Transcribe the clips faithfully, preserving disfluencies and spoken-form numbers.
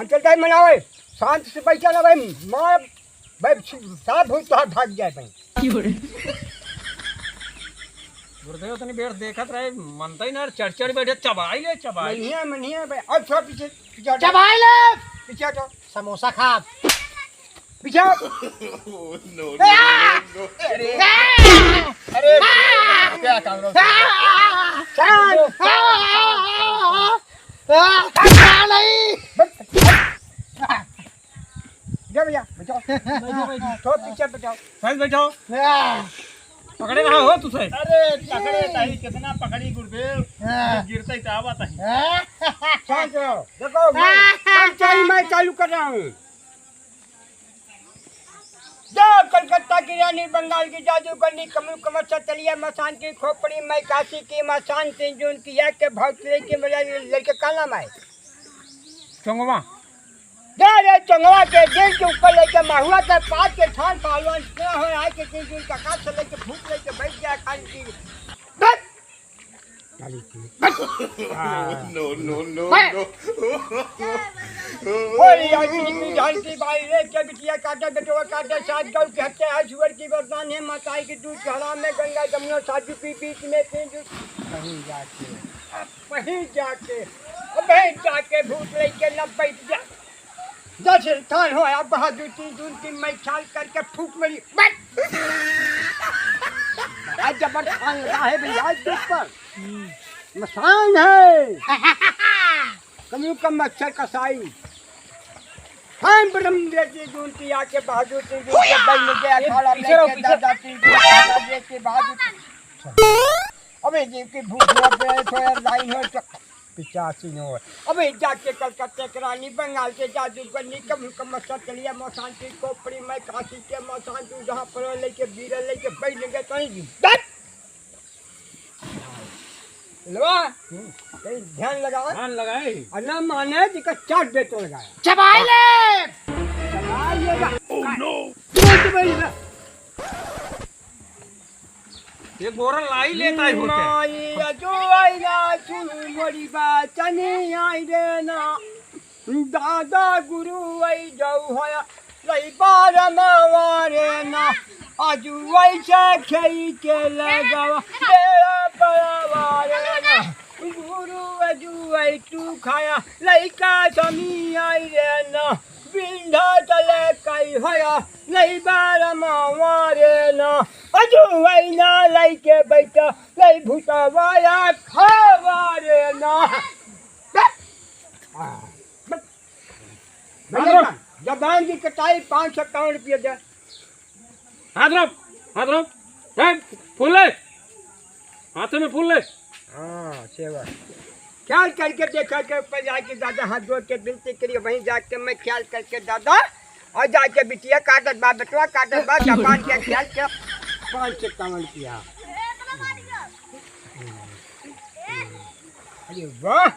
हम चलते हैं मनावे। शांत से बैठा ना भाई, मार भाई, साफ भूत तो भाग जाए भाई। गुरुदेव तनी बेर देखत रहे, मनता ही ना, चढ़ चढ़ बैठे, चबाई ले, चबाई। मनिया, मनिया भाई, अब थोड़ा पीछे, पीछे हटो। चबाई ले। पीछे हटो। समोसा खा। पीछे हटो। अरे, क्या काम रहा? जा भैया, बैठो। बैठो, बैठो। थोड़ा पीछे बैठो। साइड बैठो। पकड़े रहा हो तुझे। अरे, पकड़े नहीं, कितना पकड़ी गुरुदेव? हाँ। गिरते ही तो आवत है। शांत रहो। देखो, मैं, पंचाई मैं चालू कर रहा हूँ। जो कलकत्ता की रानी, बंगाल की जादूगरनी, कमरू कमर सतलिया, मसान की खोपड़ी, मैं काशी की मसान, तीन जून की याद के भौतरे की मेरा लड़के का नाम है? चंगवा। जा रे चंगवा के दिल के ऊपर लेके महुआ के पात के थान पहलवान इतना हो रहा है कि तीन जून का काट से लेके फूट लेके बैठ गया खान की। बस। No, no, no, no। होली आई की झांकी बाई रे के बिटिया काटे, बेटवा काटे, सात गौ के हत्या है, सुअर की वरदान है, माताई की दूध घड़ा में, गंगा जमुना साजू की बीच में, तीन जून कहीं जाके, अब कहीं जाके, अब कहीं जाके भूत लेके न बैठ जा। जैसे थान हो, अब बहादुर तीन जून की मैं ख्याल करके फूट मेरी, बस। आज जबर थान लगा है भैया, आज देख पर। मसान है। कमियों का मच्छर कसाई। हम ब्रह्म देव की जून की आके बहादुर तीन जून के बल में गया, अखाड़ा पीछे रहो, लेके पीछे। दादा तीन जून के बहादुर। अबे जी की भूत हो गए, सोया लाइन हो, चक-, पिचासी हो। अबे जाके कलकत्ते के रानी, बंगाल के जादूगरनी, कम कम सतलिया मसान की खोपड़ी में, काशी के मसान तू जहाँ पर लेके बीरा लेके बैठ लेके कहीं भी। डट! लो, हम्म। कहीं ध्यान लगाओ। ध्यान लगाए। और ना माने, जिका चाट दे तो लगाया। चबाई ले। चबाई ले बा। Oh no। तुरंत बैठ जा। ये गोरा लाई लेता है होते। माई अजो आई ना सुन मोरी बाचनी आई रे ना। दादा गुरु आई जाऊ हया लई बार मावारे ना। अजु आई से खेई के लगावा बेड़ा पड़ावारे ना। गुरु अजु आई तू खाया लइका समी आई रे ना। बिंधा चले कई होया, नहीं बार मावारे ना। अजू वही ना लइके बैठा, नहीं भूतावाया खावारे ना। भैया, जबान की कटाई, पाँच सौ इक्यावन रुपये दे। हाथ रख, हाथ रख। ए, फूल ले। हाथ में फूल ले। हाँ, सेवा। ख्याल करके देखा के ऊपर जाके दादा हाथ जोड़ के विनती करिए, वहीं जाके मैं ख्याल करके दादा और जाके बिटिया काटत बा, बेटवा काटत बा, जबान के ख्याल के पाँच सौ इक्यावन किया। अरे वाह।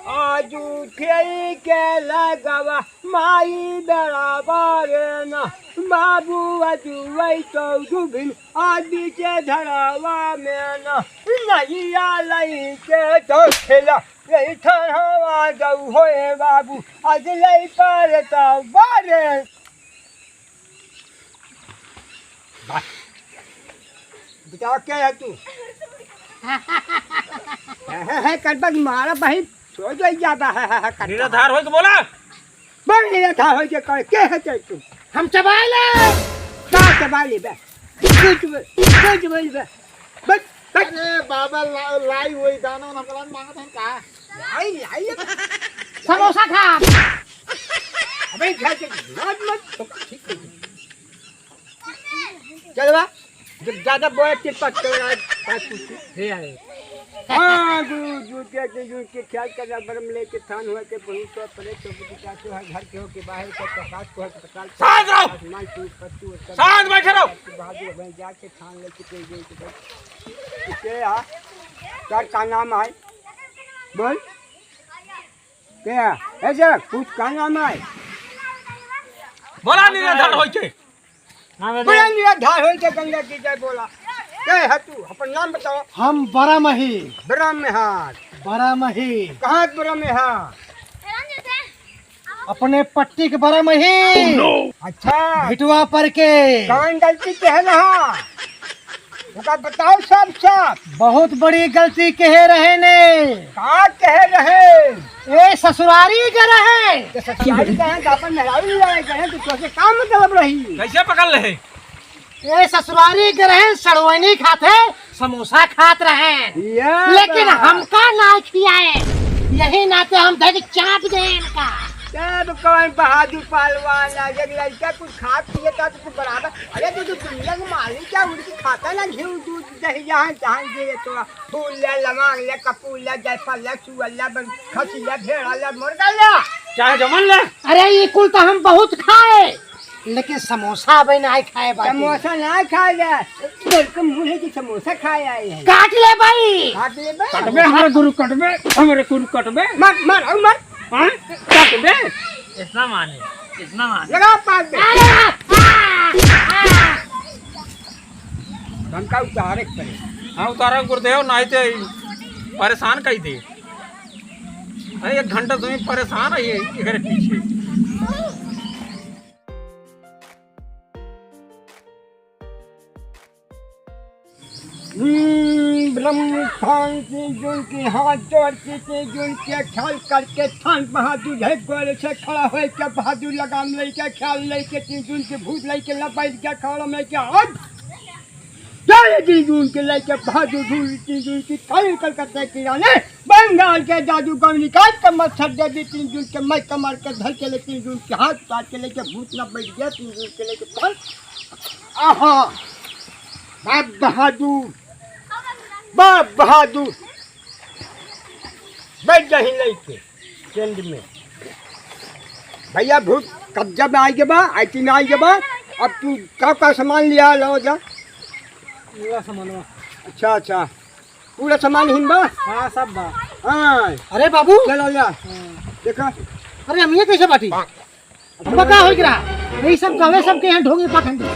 आजू खेई के लगावा माई बराबर ना, बाबू आजू वही चौदू भिन आज बीचे धरावा में ना, नैया लई के तो खेला, यही ठहरावा जाऊ होए बाबू, आज लई पर तो बारे। बस। बताओ, क्या है तू? है, है, है, करबा की मारा बहिन, सो जाई ज्यादा है, है, है, करबा। निराधार होई के बोला। बोल निराधार होई के कर, के है ते तू? हम चबाई ले। का चबाई ले बे? कुछ बोल, कुछ बोल बे। बस, बस। अरे बाबा, ला-, लाई वही दाना ना कलन मांगत हैं का? लाई, लाई। समोसा खा। अबे घर के मत, मत, ठीक है। चल बा, जब ज्यादा बोए के पक कर आज, आज कुछ ले आए। हाँ, गुरु, जूते के, जूते के ख्याल कर, बरम लेके थान हुआ के, बहुत तो परे, तो कुछ का तो है, घर के हो के बाहर के, प्रकाश को है, प्रकाश को शांत रहो! आसमान के ऊपर तू, शांत बैठे रहो! बहादुर, मैं जाके थान लेके, तेरे के, के, आ, तेरा का नाम है? बोल। क्या? ऐसे कुछ का नाम है? बोला निराधार होई के। हाँ, बोला निराधार होई के गंगा की जय बोला। क्या है तू? अपन नाम बताओ। हम बरामही। बरामहार। बरामही। कहाँ बरामहार? अपने पट्टी के बरम ही। अच्छा। भिटवा पर के। कौन गलती कहे रहा? ओका बताओ साफ साफ। बहुत बड़ी गलती कहे रहे ने। का कहे रहे? ए ससुरारी के रहे। तो ससुरारी कहे तो अपन मेहरारू ले आए गए तो तोसे का मतलब रही? कैसे पकड़ ले? ए ससुरारी के रहे, सड़वैनी खात है, समोसा खात रहे, ये लेकिन बात। हमका ना खियाए। यही नाते हम धर के चाट गए इनका। तब कौन बहादुर पहलवान आ, जब लड़का कुछ खात पिए था तो कुछ बराबर। अरे तो, तो दुनिया के मालिक क्या उनकी खाता ना घी दूध दही जहाँ जहाँ ये तो फूल ले, लवांग ले, कपूर ले, जायफल ले, सुअर ले, बन-, खसी ले, भेड़ा ले, मुर्गा ले। चाहे जमन ले। अरे ये कुल तो हम बहुत खाए, लेकिन समोसा अबे नाहीं खाए बाटी। समोसा नाहीं खाए जाए। बिल्कुल मुँह है कि समोसा खाए आए हैं। काट ले भाई। काट ले भाई। कटबे हमरे गुरु कटबे, हमरे गुरु कटबे। मर, मर, और मर। हाँ? कटबे। इतना माने, इतना माने। लगा पास दे। धमका उतारे के पड़े। हाँ, उतारा गुरुदेव, नाहीं ते परेशान कई दे। अरे, एक घंटा तुम्हें परेशान है ये, इधर पीछे। हम्म, ब्रह्म स्थान से जो उनके हाथ जोड़ के, से जो उनके ख्याल करके, थान बहादुर है, गोले से खड़ा होए, क्या बहादुर लगाम लेके, ख्याल लेके, तीन जून के भूत लेके, लबाइल के अखाड़ा में के हाथ जय तीन जून के लेके भाजू धूल, तीन जून की काली कलकत्ता की रानी, बंगाल के जादू गौनी काट के मच्छर दे दी, तीन जून के मैं कमर के धर के ले, तीन जून के हाथ काट के लेके भूत ना बैठ गया, तीन जून के लेके फल। आहा, बाप बहादुर, बाप बहादुर, बैठ जा ही लेके। टेंट में। भैया, भूत कब्जा में आई के बा, आईटी में आई के बा। अब तू का का सामान लिया, लो जा। पूरा सामान बा। अच्छा, अच्छा, पूरा सामान हिन बा? हाँ, सब बा। हाँ। अरे बाबू। चलो जा। हाँ। देखा। अरे, हम ये कैसे बाटी? अब का होई गिरा? यही सब कहवे, सबके यहाँ ढोंगी पाखंडी।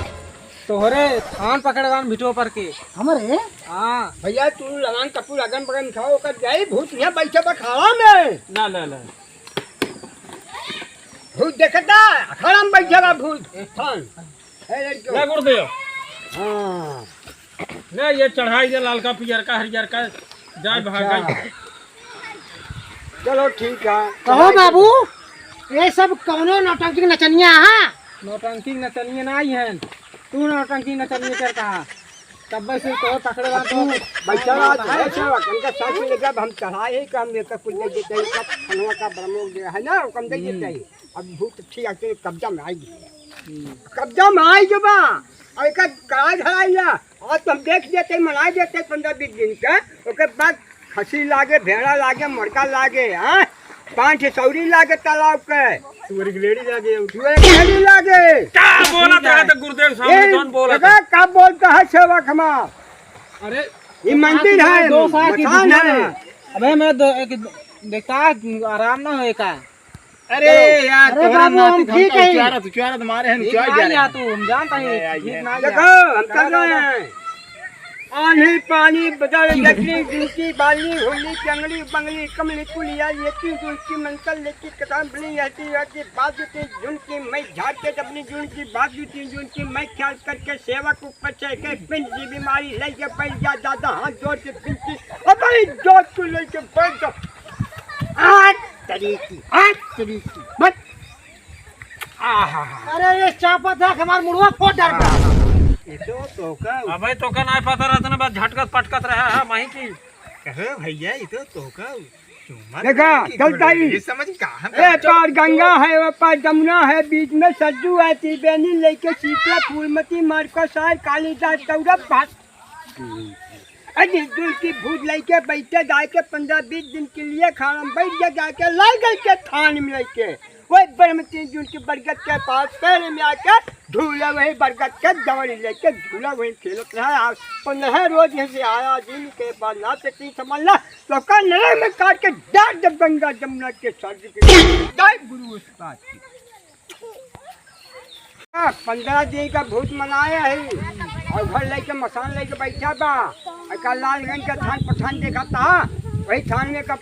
तोहरे थान पकड़वान भिटो पर के। हमरे? हाँ। भैया, तू लगान कपूर अगन बगन खाओ, ओकर जाई भूत यहाँ बैठे बा खाड़ा में। ना, ना, ना। भूत देखता, खाड़ा में बैठे बा भूत। थान। ए, लड़के। ले गुरुदेव। हाँ। ले, ये चढ़ाई दे, लालका, पियरका, हरियरका, जाए अच्छा। भागल। चलो, ठीक है। कहो बाबू, ये सब कौनो नौटंकी नचनिया है? नौटंकी नचनिया नाहीं है, तू नौटंकी नचनिया कर कहा। तब से तो पकड़े वाला तो बैठा रहा, तो है, चलो, उनका साथ में ले जब हम चढ़ाए ही काम देता, कुछ दे देते हैं, सब खनवा का ब्रह्मोग जो है ना, वो कम दे देते हैं। अब भूत ठीक है, कब्जा में आई गई। हम्म। कब्जा में आई जो बा, और एकर करार धराई ना, आज तो हम देख देते, मनाई देते पन्द्रह बीस दिन के, ओकर बाद खसी लागे, भेड़ा लागे, मुर्गा लागे, हाँ? पाँच ठे सौरी लागे तालाब के। सुअर की लेड़ी लागे। सुअर की लेड़ी लागे। का बोलत रहा था गुरुदेव सामने, ए, कौन बोलत देखा, था? का बोलता है सेवक हमार? अरे, ये मंदिर है, दोस्त है कि मकान दुश्मन है। है? अबे मैं दो-, एक, देखता है, आराम ना होए का? अरे चलो। यार, अरे तोहरा बाबू, नाती हम ठीक है। उचारत, उचारत मारे हैं, ठीक उचार ना जा रहे या हैं। तू, हम जानता है, अरे यार, ठीक ये ना देखो, या। हम चल रहे हैं। आंधी पानी बदल, लकड़ी, जूती, बाली, होली, जंगली, बंगली, कमली, पुलिया, ये तीन जून की मंसल, लेके कदम बनी, ऐसी, ऐसी बात जो तीन जून की मैं झाड़ के अपनी जून की बात जो तीन जून की मैं ख्याल करके सेवा को पचे के पिंड की बीमारी लेके बैठ जा दादा, हाथ जोड़ के पिंड की, अबे जोर को लेके बैठ जा। आज तरीकी, आज तरीकी, मत। आहा। अरे ये चापा देख हमार मुड़वा फोड़ डाल। ये तो तोका। अबे तोका नाहीं पता रहता ना, बस झटकत पटकत रहा है, वहीं की। कहो भैया, ये तो तोका। चुम्मा देखा, की चलता बोल रही ही। है, समझ कहाँ ए का? पार गंगा है, वो पार जमुना है, बीच में सरजू है, त्रिवेणी लेके सीता, फूलमती, मारको सार, कालिदास, सौरभ, भास-, अरे, दूर की भूत लेके बैठे जाके पन्द्रह बीस दिन के लिए खाना बैठ गया जाके लाल गल के थान में लेके। वही ब्रह्म तीन जून की बरगद के पास पहले में आके झूला वही बरगद के दौड़ी लेके झूला वही खेलत रहा। आज पन्द्रह रोज यहाँ से आया दिन के बाद ना से तीन संभालना तो का नरक में काट के डाल दे गंगा जमुना के साथ। जय गुरु उस बात की। हाँ, पन्द्रह दिन का भूत मनाए है और घर लेके मसान लेके बैठा बा। और कल लालगंज का थान पठान देखा था, वही थान में का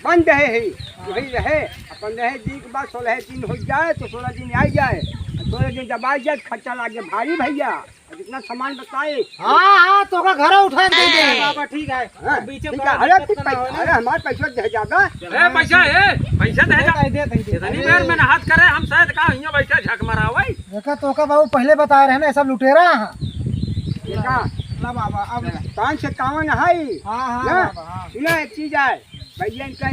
बंद है, है। वही रहे, अपन रहे दिन के बाद सोलह दिन हो जाए तो सोलह दिन आ जाए, सोलह दिन जब आ जाए तो खर्चा लागे भारी भैया। और जितना सामान बताए। हाँ, हाँ, तो का घर उठा के दे दे। हाँ, बाबा, ठीक है। हाँ, बीच में ठीक बड़ा है। अरे, दिक्कत ना होए ना। अरे, हमारे पैसा दे ज्यादा। ए, पैसा, ए, पैसा दे दे जा। दे दे, दे दे। इतनी देर में नहात करे, हम शायद का हियाँ बैठे झक मरावे। देखा, तो का बाबू पहले बताए रहे ना, ये सब लुटेरा है। देखा, ना बाबा, अब पाँच सौ इक्यावन है। हाँ, हाँ, ना? बाबा, हाँ। सुना, एक चीज है, भैया इनका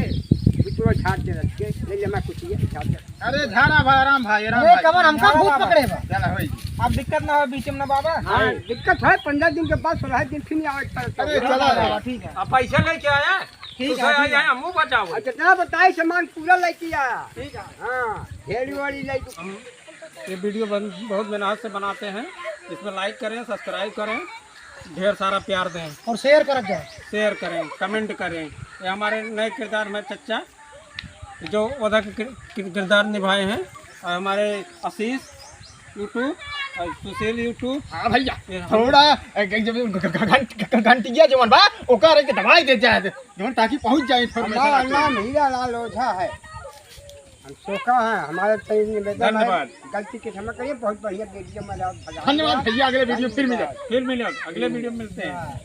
भुतवा झाड़ के रख के, ले ले, मैं कुछ ये झाड़ के। अरे झाड़ा भाई, आराम भाई, आराम अरे भाई। कमर हमका भूत पकड़े बा। चला होई। अब दिक्कत ना हो बीच में ना बाबा। हाँ, दिक्कत है, पन्द्रह दिन के बाद सोलह दिन फिर नहीं आवे के पड़ता। अरे चला बाबा, ठीक है। अब पैसा लेके आया, ठीक है, दूसरा ठीक है। आया, मुँह बचाओ। अब जितना बताई सामान पूरा लेके आया। ठीक है। हाँ, ढेरी वाली लेके। हम ये वीडियो बन-, बहुत मेहनत से बनाते हैं, इसमें लाइक करें, सब्सक्राइब करें, ढेर सारा प्यार दें। और शेयर करत जाए। शेयर करें, कमेंट करें। ये हमारे नए किरदार में चच्चा जो ओदा के किर-, किर-, किरदार निभाए हैं, और हमारे आशीष YouTube और सुशील YouTube। हाँ भैया, ये हम थोड़ा, अ, घ-, घ-, घ-, घंट-, घ-, घ-, घंटिया जवन बा, ओकर एक दबाई दे जाए, जवन ताकि पहुँच जाए information अल्लाह, आपके। अल्लाह, हीरा लाल ओझा है। हम सोका है, हमारे तो ये निवेदन है, धन्यवाद। गलती के क्षमा करिए, बहुत बढ़िया वीडियो में आप भगा धन्यवाद दिया। भैया, अगले वीडियो फिर मिले। धन्यवाद। फिर मिले, अगले वीडियो में मिलते हैं। हाँ।